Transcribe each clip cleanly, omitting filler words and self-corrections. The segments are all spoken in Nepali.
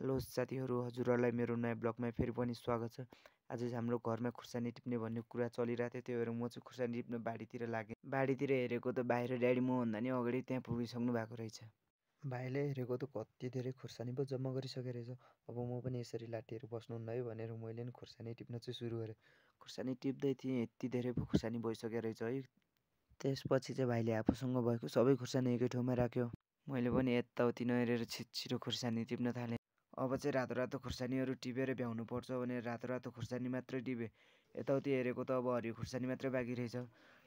हेलो साथीहरू, हजुरहरूलाई मेरो नयाँ ब्लगमा फेरि पनि स्वागत छ। आज हाम्रो घरमा खुर्सानी टिप्ने भन्ने कुरा चलिरहेको थियो। त्यही भएर म चाहिँ खुर्सानी टिप्न बारीतिर लागेँ। बारीतिर हेरेको त बाहिर ड्याडी मभन्दा नि अगाडि त्यहाँ पुगिसक्नु भएको रहेछ। भाइले हेरेको त कति धेरै खुर्सानी पो जम्मा गरिसकेको रहेछ। अब म पनि यसरी लाटिएर बस्नुहुन्न है भनेर मैले नि खुर्सानी टिप्न चाहिँ सुरु गरेँ। खुर्सानी टिप्दै थिएँ, यति धेरै पो खुर्सानी भइसकेको रहेछ है। त्यसपछि चाहिँ भाइले आफूसँग भएको सबै खुर्सानी एकै ठाउँमा राख्यो। मैले पनि यताउति नहेरेर छिटो खुर्सानी टिप्न थालेँ। अब चाहिँ रातो खुर्सानीहरू टिपेर भ्याउनु पर्छ भनेर रातो खुर्सानी मात्रै टिपेँ। यताउति हेरेको त अब हरियो खुर्सानी मात्रै बाँकी रहेछ।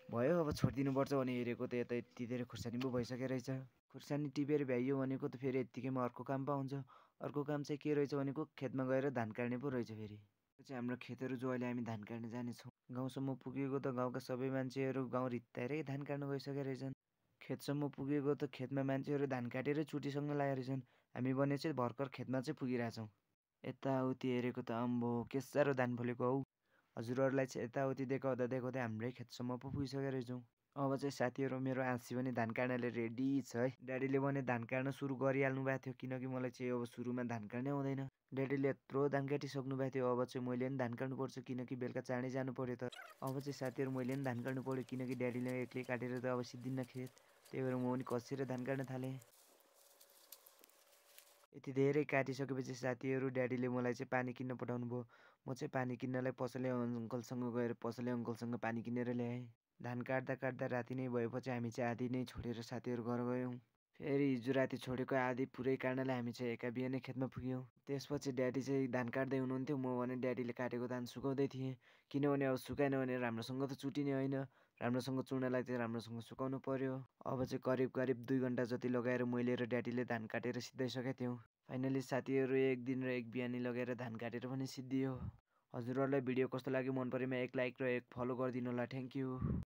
भयो अब छोडिदिनुपर्छ भने हेरेको त यता यति धेरै खुर्सानी पो भइसकेको रहेछ। खुर्सानी टिपेर भ्याइयो भनेको त फेरि यत्तिकैमा अर्को काम पो आउँछ। अर्को काम चाहिँ के रहेछ भनेको खेतमा गएर धान काट्ने पो रहेछ फेरि। त्यो चाहिँ हाम्रो खेतहरू जो अहिले हामी धान काट्न जानेछौँ। गाउँसम्म पुगेको त गाउँका सबै मान्छेहरू गाउँ रित्ताएरै धान काट्न गइसकेका रहेछन्। खेतसम्म पुगेको त खेतमा मान्छेहरू धान काटेरै छुटिसक्न लागेका रहेछन्। हामी भने चाहिँ भर्खर खेतमा चाहिँ पुगिरहेछौँ। यताउति हेरेको त आम्बो के साह्रो धान फलेको हौ। हजुरहरूलाई चाहिँ यताउति देखाउँदै हाम्रै खेतसम्म पो पुगिसकेका रहेछौँ। अब चाहिँ साथीहरू मेरो आँसी पनि धान काट्नले रेडी छ है। ड्याडीले भने धान काट्न सुरु गरिहाल्नु भएको थियो किनकि मलाई चाहिँ अब सुरुमा धान काट्नै आउँदैन। ड्याडीले यत्रो धान काटिसक्नु भएको थियो। अब चाहिँ मैले पनि धान काट्नुपर्छ किनकि बेलुका चाँडै जानु पर्यो त। अब चाहिँ साथीहरू मैले पनि धान काट्नु पर्यो किनकि ड्याडीले एक्लै काटेर त अब सिद्धिन्न खेत। त्यही भएर म पनि कसेर धान काट्न थालेँ। यति धेरै काटिसकेपछि साथीहरू ड्याडीले मलाई चाहिँ पानी किन्न पठाउनु भयो। म चाहिँ पानी किन्नलाई पसले अङ्कलसँग गएर पसले अङ्कलसँग पानी किनेर ल्याएँ। धान काट्दा राति नै भएपछि हामी चाहिँ आधी नै छोडेर साथीहरू घर गयौँ। फेरि हिजो राति छोडेको आधी पुरै काट्नलाई हामी चाहिँ एका बिहानै खेतमा पुग्यौँ। त्यसपछि ड्याडी चाहिँ धान काट्दै हुनुहुन्थ्यो। म भने ड्याडीले काटेको धान सुकाउँदै थिएँ किनभने अब सुकाएन भने राम्रोसँग त चुटिने होइन। राम्रोसँग चुड्नलाई चाहिँ राम्रोसँग सुकाउनु पर्यो। अब चाहिँ करिब 2 घन्टा जति लगाएर मैले र ड्याडीले धान काटेर सिद्धाइसकेका थियौँ। फाइनली साथीहरू एक दिन र एक बिहानी लगेर धान काटेर पनि सिद्धियो। हजुरहरूलाई भिडियो कस्तो लाग्यो मन परेमा एक लाइक र एक फलो गरिदिनु होला। Thank you.